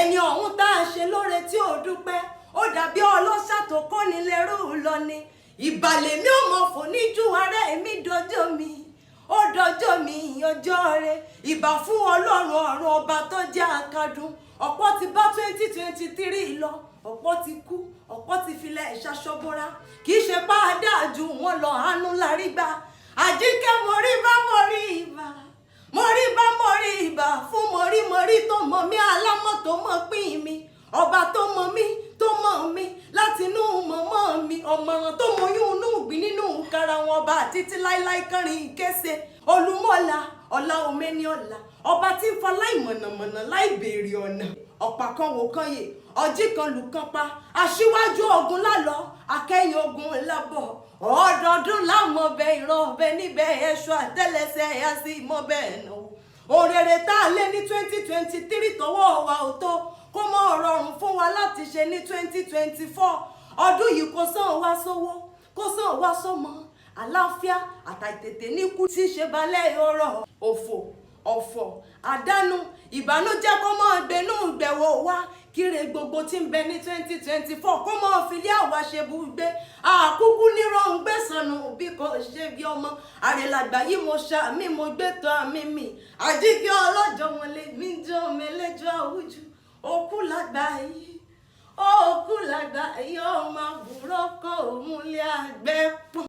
Ẹni ọ̀hún tá a ṣe lóore tí ò dúpẹ́, ó dàbí ọlọ́ṣà tó kóni lẹ́rú lọ ni. Ìbàlẹ̀ mi ò mọ̀ fò níjú ara mi dọjọ́ mi, ó dọjọ́ mi ọjọ́ rẹ. Ìbà fún Ọlọ́run ọ̀run, ọba tó jẹ́ akadùn. Ọ̀pọ̀ ti bá 2023 lọ, ọ̀pọ̀ ti kú, ọ̀pọ̀ ti filẹ̀ ṣaṣọ́bọ́ra. Kì í ṣe pàdé ju wọn lọ, àánú lárí gbà. Àjíkẹ́, mo rí bá, mo rí ìbà, mo rí bá, mo rí ìbà fún morí morí tó mọ̀ mí, alámọ̀ tó mọ̀ pín mi, ọba tó mọ̀ mí, tó mọ̀ mí látinú mọ̀mọ́ mi, ọ̀mọ̀ràn tó mọyún inú ìgbín nínú kára wọn, ọba títí láíláí kẹrin kése, olùmọ̀ọ́lá ọ̀la omeni ọ̀la, ọba tí ń fa láì mọ̀nàmọ̀nà láì béèrè ọ̀nà, ọ̀pá kan wò kan yè, ọjí kan lù kan pa, aṣíwájú ogun lálọ, akẹ́yìn ogun lábọ̀. Ọdọọdún láwọn ọbẹ̀ ìran ọbẹ̀ níbẹ̀, ẹ̀ṣọ́ àtẹ́lẹsẹ̀ ẹ̀yà sí mọ́ bẹ́ẹ̀ náà. Òrèrè tá a lé ní 2023 tọwọ́ wa ò tó, kó mọ́ rọrùn fún wa láti ṣe ní 2024. Ọdún yìí, kó sàn wá sówó, kó sàn wá sọ́mọ, àlàáfíà àtàìtètè níkú tí ṣe balẹ̀ ọ̀rọ̀. Òfò, ọ̀fọ̀, àdánù, ìbànújẹ́ kó mọ́ gbénú gbẹ̀wò wá. Kíre gbogbo tí ń bẹ ní 2024 kó mọ́ filé àwa ṣe bùgbé. Àkúkú nírọ̀rùn gbẹ̀sánù bí kò ṣe bí ọmọ àrèlàgbà yìí. Mo ṣàmì, mo gbé tọ́ àmì mi. Àjíkẹ́ ọlọ́jọ́ wọn lè mí jọ́ mi lẹ́jọ́ àwùjọ. Òkú làgbà yìí, òkú làgbà yìí, ọmọ àbúrò kò múlẹ̀ àgbẹ̀ pọ̀n.